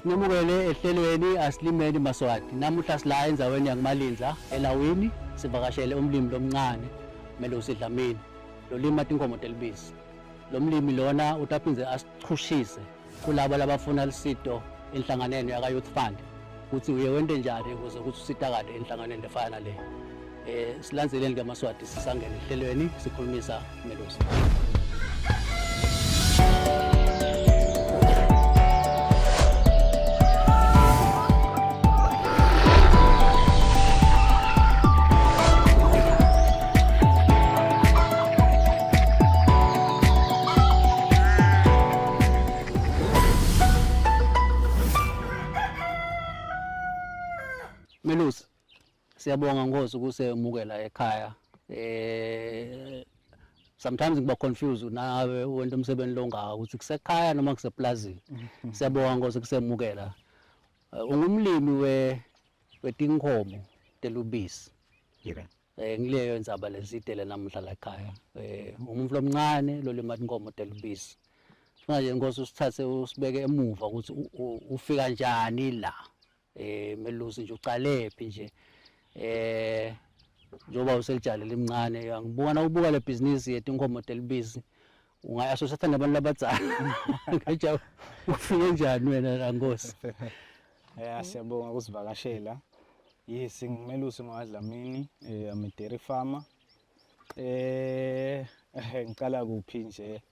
Sinemukele ehlelweni asilimeni Maswati. Namuhla sila endzaweni yakuMalindza elawini sivakashele umlimi lomncane Melusi Dlamini lolima tinkomo telibisi. Lo mlimi lona utaphindze asichushise kulabo labafuna lusito enhlanganweni yaka Youth Fund kutsi uye wente njani ukuze kutsi usitakale enhlanganweni lefana nale. Silandzeleni ke Maswati sisangene ehlelweni sikhulumisa Melusi. Melusi, siyabonga Nkosi ukusemukela ekhaya. Sometimes ngiba confused nawe wenta umsebenzi longaka ukuthi kusekhaya noma kuseplazini. Siyabonga Nkosi kusemukela. Ungumlimi we wetinkhomo telubisi. Yebo. Ngileyo indzaba lesitele namuhla la ekhaya. Umuntu lomncane lolima tinkomo telubisi. Funa nje Nkosi usithathe usibeke emuva ukuthi ufika njani la. Melusi nje ucalephi nje. Njengoba uselijale limncane angibuka na ubuka le business yetinkomo telubisi ungayi-associate nabantu labadzala. Ngeja ufike njani wena la Nkosi? Siyabonga ukusivakashela. Yes, ngimelusi ngwadlamini, I'm a dairy farmer. Ngiqala kuphi nje?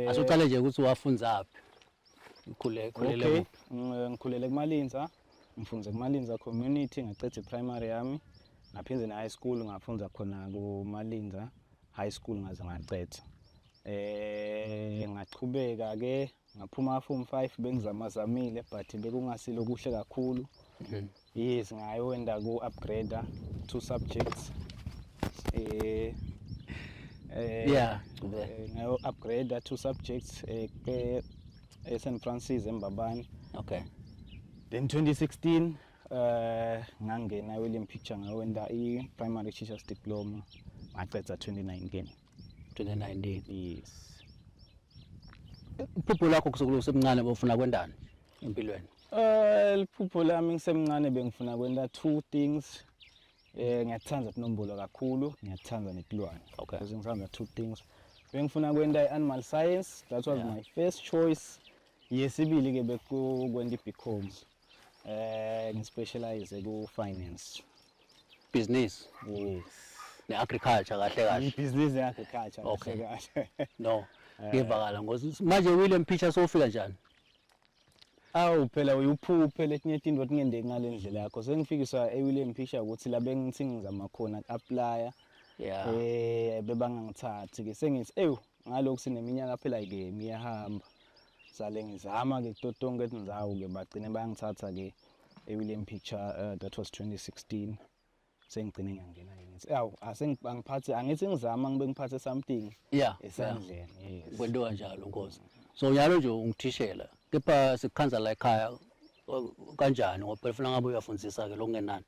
Asuqale nje ukuthi wafundzaphi? Ukhule khulele Okay, kuphi? ngikhulele kuMalindza, ngifunze kuMalindza community, ngacedza primary yami, ngaphindze ne high school ngafundza khona kuMalindza high school ngaze ngacedza. Ngachubeka ke ngaphuma form 5 bengizamazamile but bekungasilo kuhle kakhulu. Yes, ngayowenda ku upgrader 2 subjects. Yeah, chubeka. Ngayo upgrader 2 subjects e St Francis eMbabane. Okay. Then 2016 ngangena William Picture ngawenda i primary teachers diploma ngacedza 2019. 2019. Yes. Iphupho lakho kusukela usemncane bofuna kwendani empilweni? Liphupho lami ngisemncane bengifuna kwenta 2 things. Ngiyathanda inombolo kakhulu, ngiyathanda netilwane. Okay. Because ngithanda 2 things. Bengifuna kwenta i-animal science, that was my first choice. Yesibili ke bekukwenta i-BCom. Ngispecialize ku finance. Business. Yes. Ne-agriculture kahle kahle. Business ne-agriculture kahle Okay. kahle. No. Ngivakala ngoba manje William Pitcher sofika njani? Awu phela uyiphuphe letinye tinto tingendeki ngale ndlela yakho. Sengifikiswa eWilliam Pitcher ukuthi la bengithi ngizama khona ku-applya. Yeah. Bebangangithathi ke sengithi ewu ngalokhu sineminyaka phela ke ngiyahamba. Sale ngizama ke kuto tonke tindzawo ke bagcine bayangithatha ke eWilliam Pitcher, that was 2016. Sengigcine ngiyangena ke ngithi awu asengiphathe angithi ngizama ngibe ngiphathe something esandleni. Yes. Kwentiwa njalo Nkosi. So njalo nje ungithishela kepha sikukhanza la ekhaya kanjani ngoba phela ufuna ngabe uyafundzisa ke lokungenani?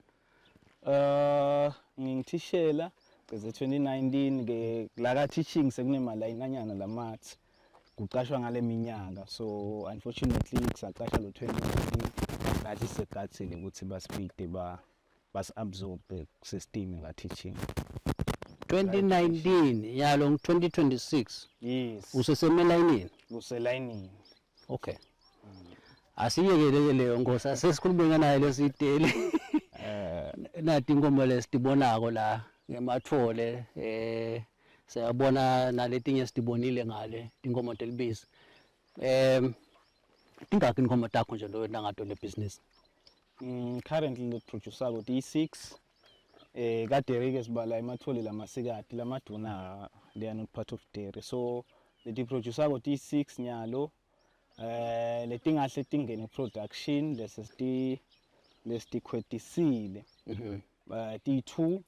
Ngingithishela ceze 2019 ke la ka teaching sekunemali anyana lamathi kuqashwa ngale minyaka, so unfortunately kusaqasha lo 2019 ngathi segathile ukuthi basipide bas absorb system ka teaching. 2019 yalo 2026. Yes. Usesemelayinini? Uselayinini. Okay. Asiyekele leyo Nkosi, asesikhulume naye lesiteli. Nathi inkomo lesitibonako la ngemathole siyabona naletinye sitibonile ngale tinkomo telibisi. Tingaki inkomo takho nje lo nangato le business? Currently le producer ko T6. Ka dairy ke sibala emathole lamasikati lamaduna they are not part of dairy. So leti producer ko T6 nyalo. Letingahle tingene production lesi lestikhwetisile. T2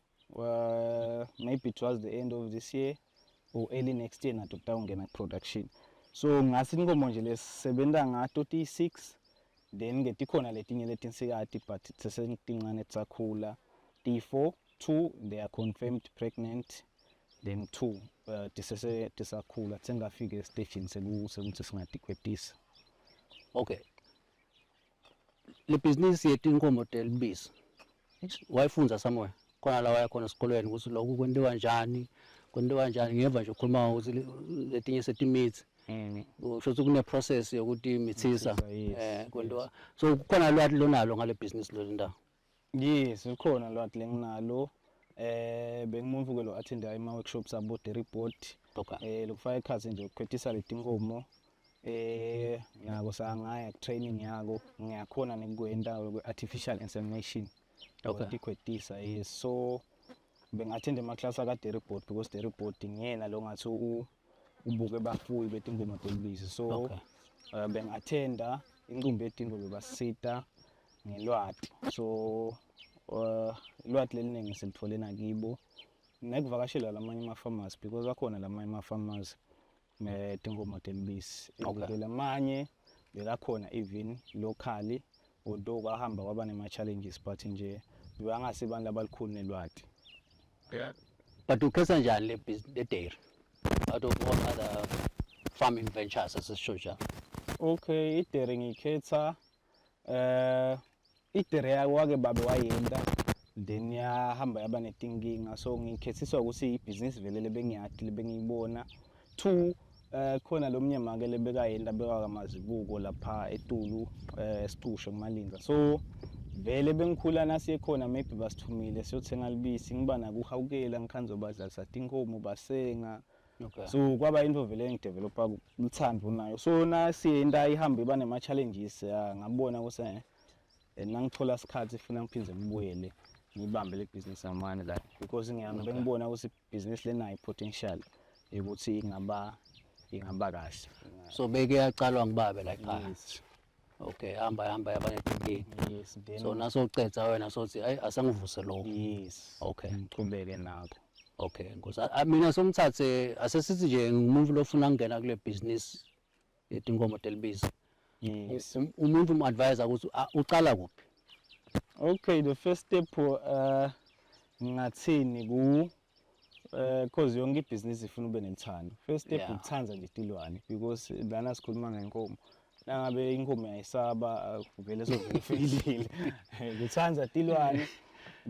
maybe towards the end of this year or early next year nato kutawungena production. So ngasi inkomo nje lesebenta ngato T6 then ke tikhona letinye letinsikati but sesetincane tisakhula. T4 2 they are confirmed pregnant, then 2 tisese tisakhula sengafika estagini sekuthi singatikhwetisa. Okay. Le business yetinkomo telibisi wayifundza somewhere khona la waya khona esikolweni ukuthi lokhu kwentiwa njani, kwentiwa njani? Ngiyeva nje ukhuluma ngokuthi letinye setimithi, kusho ukuthi kune-process yokuthi mithisa. Mithisa, yes. Kwentiwa, so kukhona lwati lonalo ngale business lo ndawo? Yes, ukhona lwati lenginalo. Bengumuntu ke lo attenda ima workshops abo dairy board. Lokufaka ekhatsi nje ukukhwethisa letinkomo. Nako sangaya training yako, ngiyakhona nekukwenta artificial insemination. Tikhwetisa, yes. So bengattenda ema-class aka dairy board because dairy board ngiyena lo ngathi ubuke bafuyi betinkomo telibisi. So bengattenda incumbi yetinto bebasita ngelwati. So ilwati leliningi silithole nakibo. Nekuvakashela lamanye ama-farmers because akhona lamanye ama-farmers tinkomo telibisi. Lamanye bekakhona even locally, although kwahamba kwaba nema-challenges, but nje bebangasi abantu abalikhulu nelwati. But ukhetha njani le business, le dairy, out of all other farming ventures, asisho njalo? Okay, i-dairy ngikhetha i-dairy wake babe wayenta, then yahamba yaba netinkinga, so ngikhethiswa ukuthi ibhizinisi vele lebengiyati, lebengiyibona. Two, khona lo mnye make lebekayenta bekakamazibuko lapha etulu esicushe kuMalinza, so vele bengikhula nasiye khona, maybe basithumile siyothenga libisi, ngiba nakuhawukela ngikhanze badlalisa tinkomo basenga. So kwaba into vele ngidevelopa uthando nayo. So nasiyenta ihambe iba nema-challenges, ngabona ukuthi nangithola isikhathi funa ngiphinde ngibuyele ngibambe le business yamane la because ngiyami bengibona ukuthi business lenayo potential ukuthi ingaba kahle. So beke yacalwa ngibabe la ekhaya? Yes. Okay, hamba hamba yaba netinkinga. Yes, then So nasocedza wena sothi ayi, asangivuse lo. Yes. Ngichubeke nako. Okay, nkosi. Mina songithathe, asesithi nje ngumuntu lofuna ukungena kule business yetinkomo telibisi. Umuntu umu-advise ukuthi ucala kuphi? Okay, the first step, ngingathini ku cause yonke ibhizinisi ifuna ube nelithando. First step ukuthanda nje tilwane because lana sikhuluma ngenkomo. Nangabe inkomo uyayisaba, vele sovele ufeyilile. Kuthanda tilwane.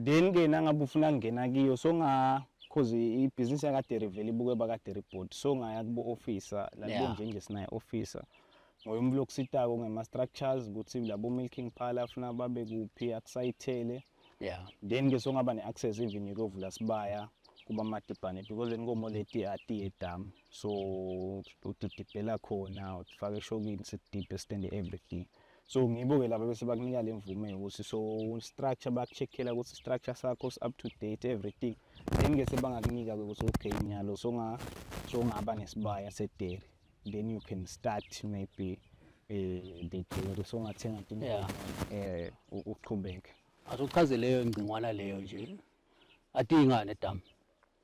Then ke nangabe ufuna kungena kiyo, so nga cause ibhizinisi yakadairy vele ibuke baka-dairy board, so ngaya kubo officer la. Nje nje sinaye officer ngoba umuntu lokusitako ngema-structures ukuthi labo milking parlour afuna babe kuphi, akusayithele. Then ke songaba ne-access even yokuyovula sibaya kuba amadibhane because lenkomo leti atiye edamu, so utidibhela khona, utifake eshokini, sidibhe, sitende everything. So ngibo-ke laba bese bakunika le mvume yokuthi so structure baku-check-ela ukuthi structure sakho is up to date, everything. Then ke sebangakunika-ke ukuthi okay, nyalo songaba nesibaya se-dairy, then you can start maybe the dairy, songathenga tinkomo uchubeke. Asuchaze leyo ngcingwana leyo nje, atingane edamu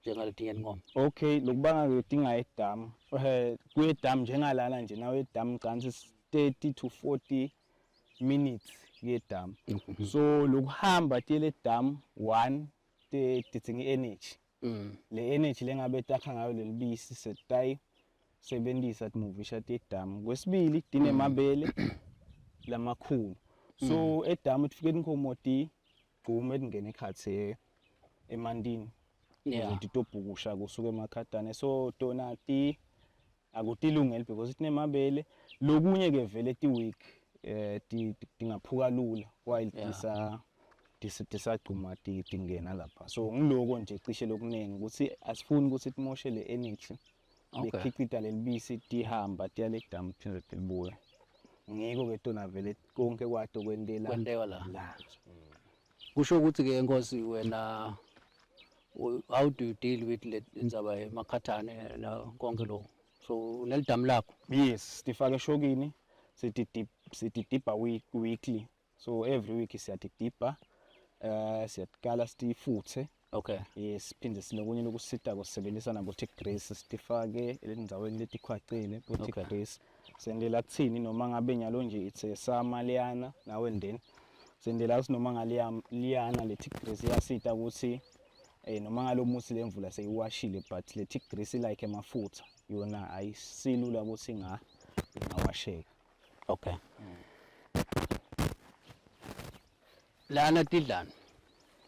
njengaletinye inkomo? Okay, lokubanga kudinga edamu, kuye edamu njengalana nje nawe edamu cansi 30 to 40 minutes kuye edamu. So lokuhamba tiyele edamu, one, tidzinga i-energy. Le energy lengabe takha ngayo lelibisi setayi sebenzisa timuvisha tedamu. Kwesibili, tinemabele lamakhulu, so edamu tifike tinkomo tigqume tingene ekhatsi emantini ukuze titobhukusha kusuka emakhadane, so tona ti akutilungeli because tinemabele. Lokunye ke vele ti-weak, tingaphuka lula while tisagcuma tingena lapha. So ngiloko nje cishe lokuningi ukuthi asifuni ukuthi timoshe le energy bekhicita lelibisi, tihamba tiya le damu phinde tibuye. Ngiko ke tona vele konke kwato kwentela Kwenteka la. La. Kusho ukuthi ke nkosi wena, how do you deal with le indzaba yemakhathane na konke lokho? So unelidamu lakho? Yes, sifake eshokini, sitidibha weekly, so every week siyatidibha, siyatikala sitifuthe. Yes, siphinde sinokunye lokusitako, sisebenzisa nabo tick grease, sitifake endzaweni letikhwacile bo tick grease. Sendela kuthini noma ngabe nyalo nje it's a summer liyana nawe, and then sendela ukuthi noma ngaliya liyana, le tick grease iyasita ukuthi noma ngalo musi lemvula seyiwashile, but le tick grease like emafutha yona ayisilula ukuthi ingawasheka. Okay. Lana tidlana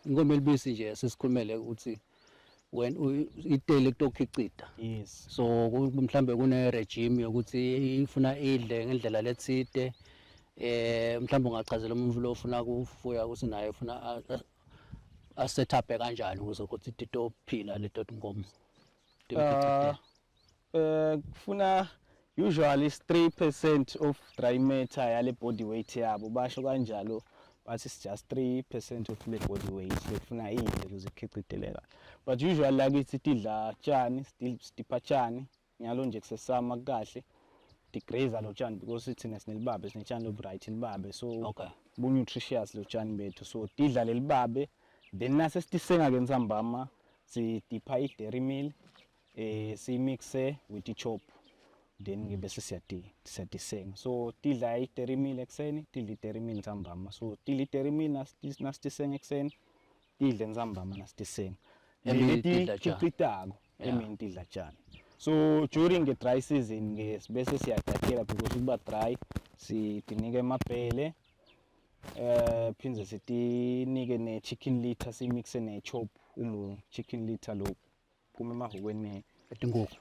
inkomo elibisi nje sesikhulumele ukuthi when itele kutokhicita. Yes. So mhlambe kune regime yokuthi ifuna idle ngendlela letsite, mhlambe ungachazela umuntu lo ufuna kufuya ukuthi naye ufuna a set up kanjani ukuze ukuthi titophila leto tinkomo. Kufuna usually 3% of dry matter yale body weight yabo, basho kanjalo, bathi it's just 3% of le body weight lekufuna idle ukuze ikhicitele kahle. But usually lakithi tidla tshani, sidipha tshani nyalo nje kusesama kahle, tigraze lo tshani because thina sinelibabe, sinetshani lobu-right libabe, so bu-nutritious lo tshani bethu, so tidla lelibabe. Then nase sitisenga-ke ntsambama sidipha i-dairy meal, siyimixe with i-chop, then ke bese siyatisenga. So tidla i-dairy meal ekuseni, tidla i-dairy meal ntsambama. So tidla i-dairy meal nasitisenga ekuseni, tidle ntsambama nasitisenga. Emini tidla tjani. Letikhicitako emini tidla tjani. So during the dry season ke bese siyadakhela because kuba dry, sitinike emabhele, phindze sitinike ne-chicken litter, siyimixe ne-chop, umu chicken litter lo phuma emahhokweni etinkukhu.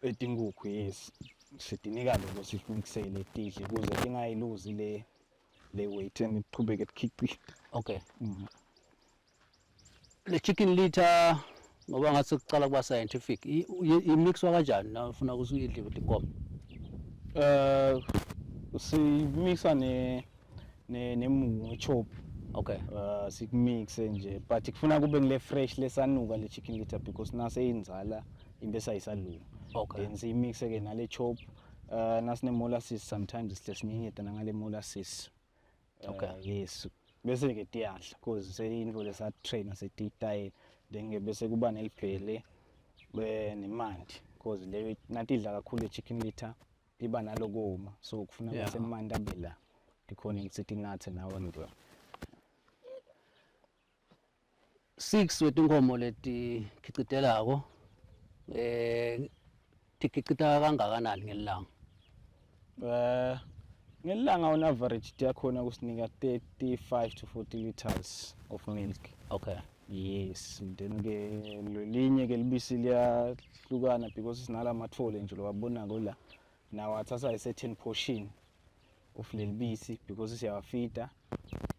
Etinkukhu, yes. Sitinika loko, sikumixele tidle ukuze tingayiluzi le weight and iqhubeke tikhicite. Okay. Le chicken litter, ngoba ngathi kucala kuba scientific, imixwa kanjani na ufuna ukuthi uyidle inkomo? Simixa ne nemungu, chop. Sikumixe nje, but kufuna kube ngile fresh lesanuka le chicken litter because nase inzala into ayisalunga. Then siyimixe ke nale chop, nasine molasses, sometimes sihle sinyenyeta nangale molasses. Yes, bese ke tiyadla because seyintfo lesa trainer setitayela. Then ke bese kuba nelibhele be nemanti because leyo natidla kakhulu chicken litter iba nalokoma, so kufuna bese emanti abe la tikhona ukuthi tinathe nawe nje. Six wetinkomo letikhicitelako, tikhicita kangakanani ngelanga? Ngelanga on average tiyakhona kusinika 35 to 40 liters of milk. Yes, then ke lelinye ke libisi liyahlukana because sinala mathole nje lowabonako la, nawo athatha a certain portion of lelibisi because siyawafida.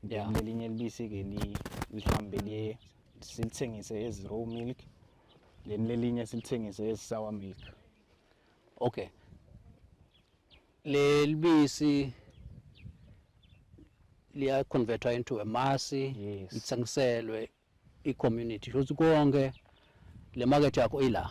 Then lelinye libisi ke lihambe liye silithengise as raw milk, then lelinye silithengise as sour milk. Okay, lelibisi liya convertwa into amasi? Yes. Lithengiselwe i-community, futhi konke le market yakho ila?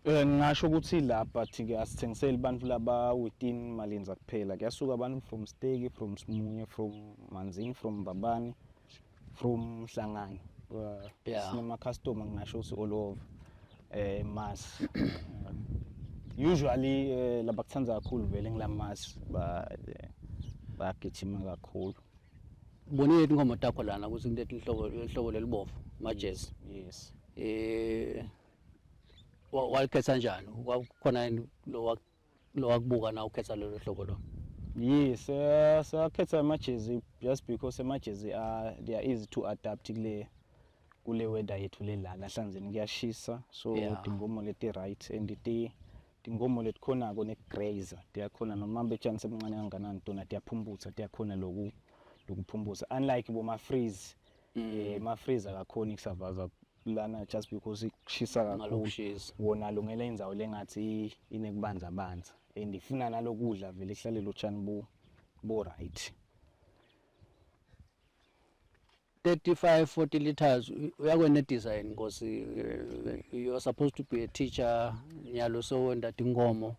Ngingasho ukuthi la, but ke asithengiseli bantu laba within Malindza kuphela. Kuyasuka abantu from Stegi, from Simunye, from Manzini, from Mbabane, from Hlangane. Sinema customer ngingasho ukuthi all over mass. Usually labakuthanda kakhulu vele ngilamasi, ba bayagijima kakhulu. Bonile tinkomo takho lana ukuthi kuleti inhlobo lelibovu, majezi. Yes. Walikhetha njani? Kwakukhona yini lo wakubuka na ukhetha lolo hlobo lo? Yes, sakhetha amajezi just because amajezi are, they are easy to adapt kule weather yethu le la lahlanzeni kuyashisa, so tinkomo leti right and tinkomo letikhonako nekugraze, tiyakhona noma betshani sebuncane kangakanani, tona tiyaphumbutsa, tiyakhona loku lokuphumbuza, unlike boma Frise. Ma Frise akakhoni kusurvive lana just because kushisa kakhulu. Ngalokushisa. Wona lungela indzawo lengathi inekubanza banza and ifuna nalokudla vele kuhlale lotshani bo right. 35 40 liters uyakwenetisa yini, Nkosi? You are supposed to be a teacher, nyalo sowenda tinkomo.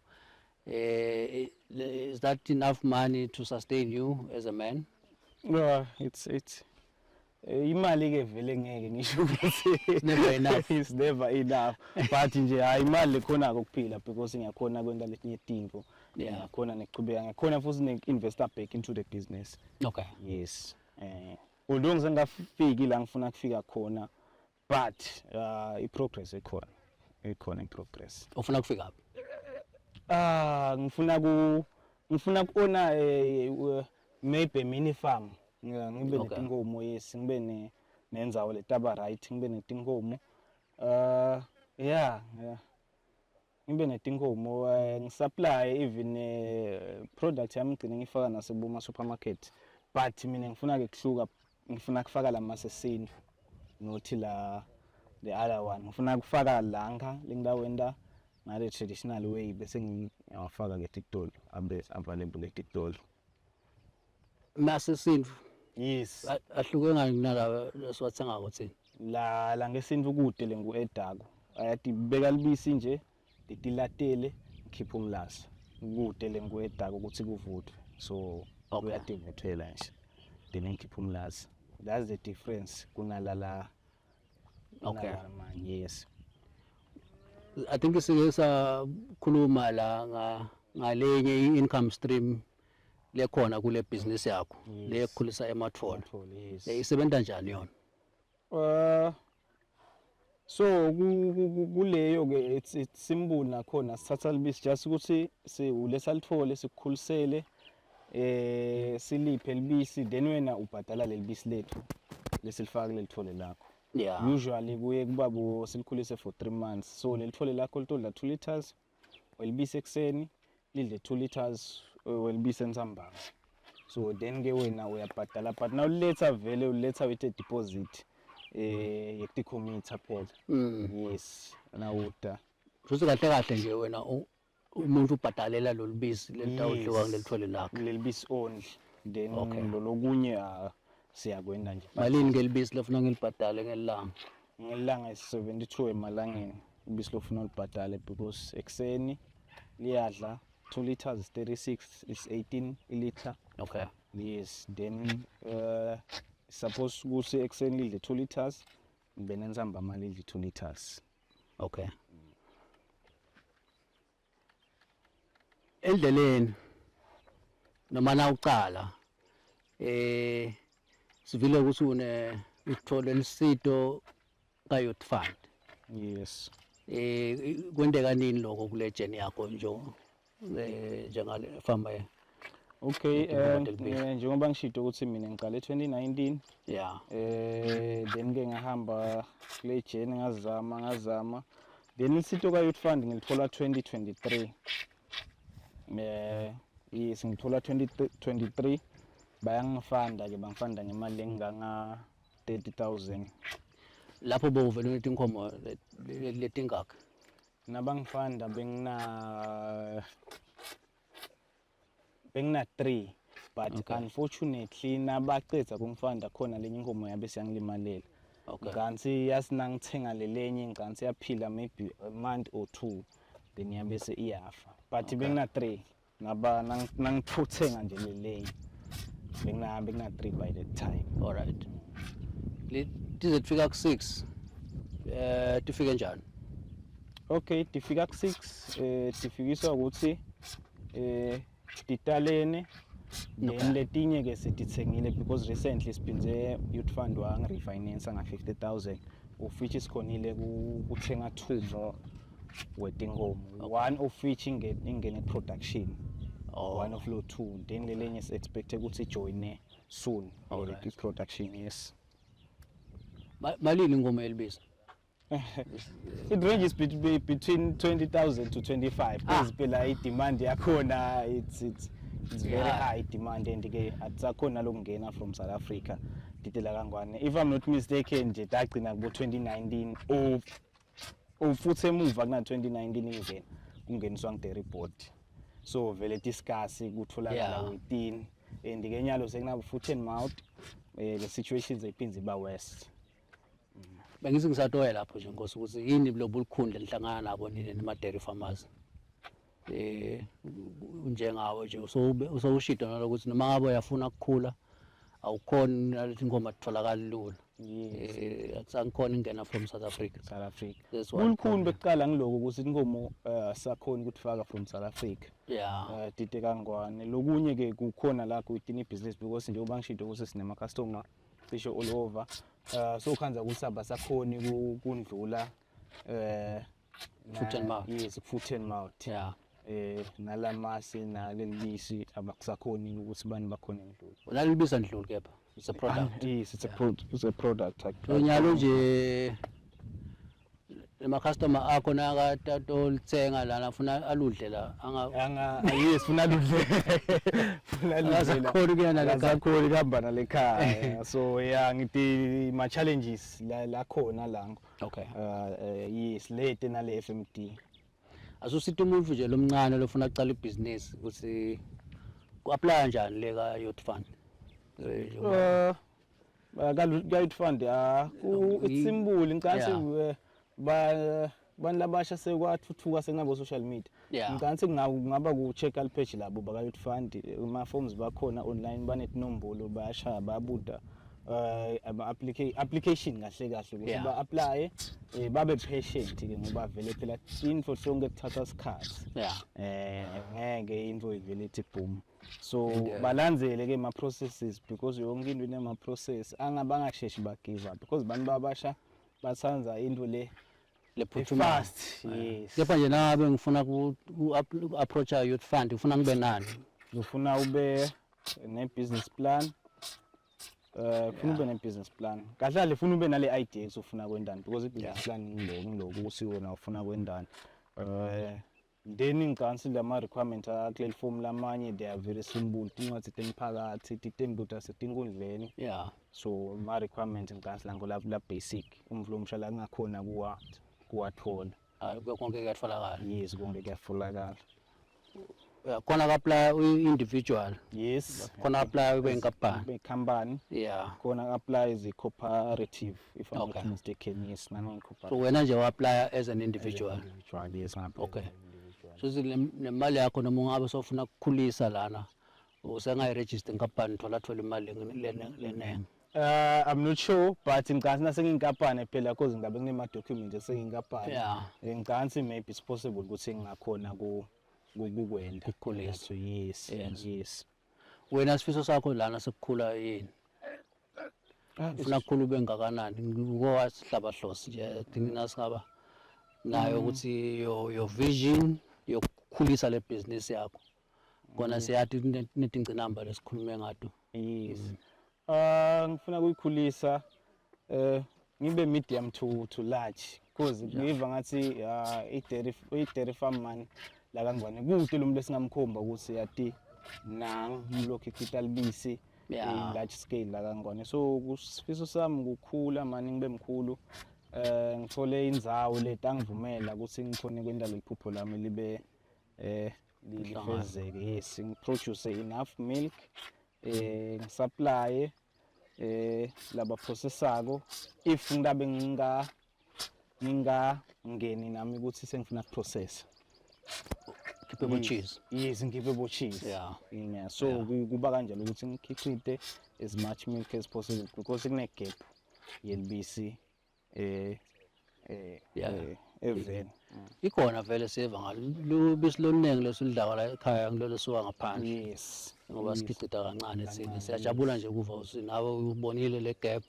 Is that enough money to sustain you as a man? No, it's imali ke vele ngeke ngisho ukuthi It's never enough. It's never enough, but nje hayi, imali lekhona ukuphila because ngiyakhona kwenta letinye tintfo. Ngiyakhona nekuchubeka, ngiyakhona futhi ne-investa back into the business. Yes, although ngisengafiki la ngifuna kufika khona, but i-progress ikhona, ikhona i-progress. Ufuna kufika phi? Ah, ngifuna ku-owna maybe a mini farm. Ngibe netinkomo, yes, ngibe ne nendzawo letaba right, ngibe netinkomo. Yeah. Ngibe netinkomo, ngisupply even product yami ngigcine ngifaka naseboma supermarket. But mina ngifuna ke kuhluka, ngifuna kufaka lamase esintu, not la the other one. Ngifuna kufaka lanka lengidawenda ngale traditional way, bese ngiyawafaka ke titolo, abe available etitolo. Mase sintu? Yes. Ahluke ngani kunalawa lesiwathengako thina? La ngesintu kude lengu edako. Ayatibeka libisi nje, litilatele, ngikhipha umlaza. Kude lengu edako ukuthi kuvuthwe. So uyativuthela nje. Then ngikhipha umlaza. That's the difference kunalala. Manje, yes. I think sike sakhuluma la ngalenye i-income stream lekhona kule business yakho, lekukhulisa emathole. Emathole, yes. Isebenta njani yona? So kuleyo ke it's simple nakhona, sithatha libisi just ukuthi siulesalithole, sikukhulisele, siliphe libisi, then wena ubhadala lelibisi lethu lesilifaka kuleli thole lakho. Usually kuye kuba bo silikhulise for 3 months, so leli thole lakho litodla 2 liters welibisi ekuseni, lidle 2 liters welibisi entsambama. So then ke wena uyabhadala, but nawuletha vele uletha with a deposit yekutikhomitha phela. Yes, nawuda. Futhi kahle kahle nje wena umuntu ubhadalela lolu bisi lelitawudliwa kuleli thole lakhe. Leli bisi only. Then lolokunye siyakwenda nje. Malini ke libisi lofuna ngilibhadale ngelanga? Ngelanga is 72 emalangeni ibisi lofuna ulibhadale, because ekuseni liyadla 2 liters, 36 is 18 liter. Yes, then suppose ukuthi ekuseni lidle 2 liters, then entsambama lidle 2 liters. Okay. Endleleni noma nawucala, sivile ukuthi une uthole lisito ka Youth Fund. Yes. Kwenteka nini lokho kule journey yakho nje, njengale farmer? Okay, Leti leti. Njengoba ngishito ukuthi mina ngiqale 2019. Then ke ngahamba kule journey, ngazama, ngazama. Then isito ka Youth Fund ngilithola 2023. Yes, ngithola 2023, bayangifanda ke, bangifanda ngemali enganga 30,000. Lapho bowuvele unetinkomo letingaka? Nabangifanda bengina 3, but unfortunately nabacedza kungifanda khona lenye inkomo yabe siyangilimalela. Kanti yasinangithenga lelenye, ngicansi yaphila maybe a month or 2, then yabe se iyafa. But bengina 3 naba nangithuthenga nje lelenye. Bengina 3 by that time. All right. Le tize tifika ku 6. Tifike njani? Okay, tifika ku 6, tifikiswa ukuthi titalene. Then letinye ke sititsengile because recently siphinze Youth Fund wangirefinance nga 50,000, of which sikhonile kuthenga 2 more wetinkomo. One of which ingene production. One of lo 2, then lelenye si expect ukuthi join soon. All right. Production, yes. Malini ingoma yelibisi? It ranges between 20,000 to 25. Because phela i demand yakhona it's very high demand, and ke akusakhona lokungena from South Africa. Didela kangwane. If I'm not mistaken nje dagcina kubo 2019 or futhi emuva kuna 2019 ingena kungeniswa ngi board. So vele discuss kutholakala within, and ke nyalo sekunabo foot and mouth, the situations iphinze iba worse. Bengithi ngisatoya lapho nje Nkosi ukuthi yini lobu lukhundla nihlangana nabo nini nema dairy farmers. Njengawe nje usowushida nalokuthi noma ngabe uyafuna ukukhula awukhoni nalethi inkomo atholakala lula. Akusangikhona ingena from South Africa. South Africa. That's one Kulukhuni problem. bekuqala ngiloko ukuthi inkomo sakhona ukutifaka from South Africa. Dide kangwane. Lokunye ke kukhona la within i-business because njengoba ngishilo ukuthi sinema customer cishe all over. So khanza ukuthi abasakhoni kundlula Foot and mouth. Yes, foot and mouth. Nalamasi nalelibisi abakusakhoni ukuthi bani bakhona endlula. Nalibisa ndlula kepha. It's a product. Yes, it's a pro it's a product. Unyalo nje lema customer akho nakatolithenga lana afuna aludle la anga anga yes funa ludle, funa ludle. Akasakhoni kuya nale khaya. Akasakhoni kuhamba nale khaya. So yeah, ngithi ma challenges la khona lango. Yes, late nale FMD. Asusita umuntu nje lomncane lofuna ukucala ibhizinisi ukuthi ku-apply kanjani le ka Youth Fund? Ka Youth Fund, ah, ku it's simple, ngicabanga ba bantu labasha sekwathuthuka, sekunabo social media. Ngicabanga kungaba ku check out page labo baka Youth Fund, ama forms bakhona online, banetinombolo, bayashaya, bayabuda ama application kahle kahle ukuthi ba apply, babe patient ke, ngoba vele phela info sonke kuthatha isikhathi. Ngeke into ivele ithi boom, so balandzele ke ama processes, because yonke into inema process, angabangasheshi ba give up, because bantu babasha batsandza into le lephuthumayo. Fast, yes. Kepha nje nangabe ngifuna ku-approach Youth Fund, ngifuna ngibe nani? Ufuna ube ne business plan, ufuna ube ne business plan kahle kahle, ufuna ube nale idea ufuna kwendani, because i business plan ngiloko ukuthi wena ufuna kwendani. Then ngicabanga lama requirement akuleli form lamanye, they are very simple, tincwadzi temphakathi, titembu tasetinkundleni. So ma requirement ngicabanga lango la basic umvulo umshala kungakhona kuwathola. Hayi, konke kuyatholakala. Yes, konke kuyatholakala. Khona ku-apply individual? Yes. Khona apply ube inkampani? Be company. Khona apply as a cooperative, if I'm not mistaken, yes, nano. So wena nje wa-apply as an individual? Individual, yes, nga Okay, so nemali yakho noma ungabe sofuna ukukhulisa lana, usengayiregister inkampani, thola thola imali lenengi? I'm not sure, but ngicabanga nasengiyinkampani phela, cause ngabe kunema documents esengiyinkampani. Ngicabanga ukuthi maybe it's possible ukuthi ngingakhona kukwenda. Ukukhulisa. So yes. Yes. Wena sifiso sakho lana sekukhula yini? Ufuna kukhula ube ngakanani? Ngowasihlabahlosi nje thina singaba nayo ukuthi your vision yokukhulisa le business yakho. Kona siyathi netingcinamba lesikhulume ngato. Yes. Ngifuna kuyikhulisa ngibe medium to large, because ngiva ngathi i dairy farm man la kangwane kude lo muntu esingamkhomba ukuthi yati nang umlokhu ikhita libisi in large scale la kangwane. So kusifiso sami ukukhula mani, ngibe mkhulu, ngithole indzawo letangivumela ukuthi ngikhone kwenta leliphupho lami libe lifezeke. Yes, ngiproduce enough milk, ngisupply laba processako, if ngidabe ngingangeni nami ukuthi sengifuna kuprocess. Khiphe bo cheese. Yes, ngikhiphe bo cheese. Yeah, so kuba kanjalo ukuthi ngikhiqite as much milk as possible, because kune gap yelibisi eveni. Ikhona vele, siva ngalo lubisi loluningi lesiludlako la ekhaya, ngilolo suka ngaphandle. Ngoba sikhicita kancane thina. Siyajabula nje ukuva ukuthi nawe ubonile le gap,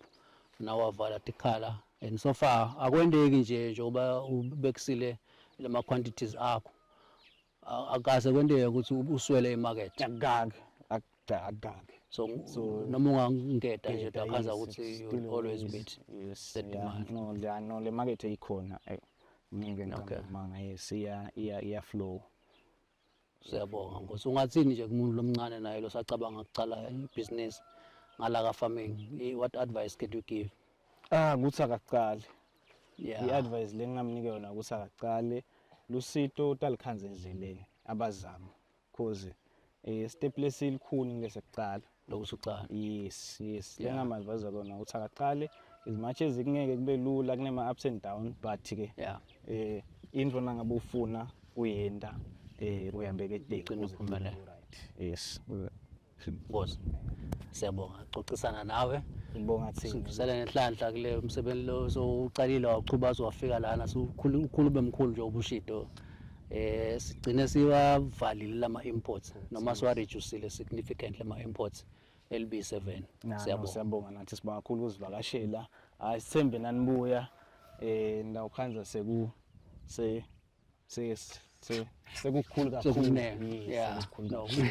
nawe wavala tikhala, and so far akwendeki nje njengoba ubekisile lama quantities akho, akaze kwenteke ukuthi uswele imarket? Akukake, akukake. So noma ungangeda nje uyakhaza ukuthi you will always meet the demand. No, la no le market ikhona, ngeke ngicabanga, yes, iya flow. Siyabonga, Nkosi. Ungathini nje kumuntu lomncane naye losacabanga ukucala ibhizinisi ngala ka farming? What advice could you give? Ah, ukuthi akaqali. I-advice le ngingamnika yona ukuthi akaqale, lusito utalikhanza endleleni, abazama, cause step lesilikhuni kulesekuqala. Lokuthi ucala. Yes. Le ngam-advise kona ukuthi akaqale, as much as kungeke kube lula, kunema ups and down, but ke into nangabe ufuna kuyenta, uyambeka Ugcine ukuze uphumelele. kube right, yes. Nkosi, siyabonga xoxisana nawe. Ngibonga thina. Sifisela nenhlanhla kule umsebenzi lo sowucalile, waqhuba wafika lana, sukhulu ukhulu bemkhulu nje ubushido. Sigcine siwavalile lama imports noma siwa reduceile significantly ama imports LB7. Na, no, Siyabonga. Siyabonga nathi, sibonga kakhulu ukuzivakashela. Hayi, sithembe nanibuya ndawukhanza seku se se se sekukhulu kakhulu. Sekukunene. Yes, sekukhulu No. kakhulu.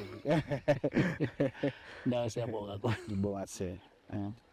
No, siyabonga kakhulu. Ngibonga thina. Eh.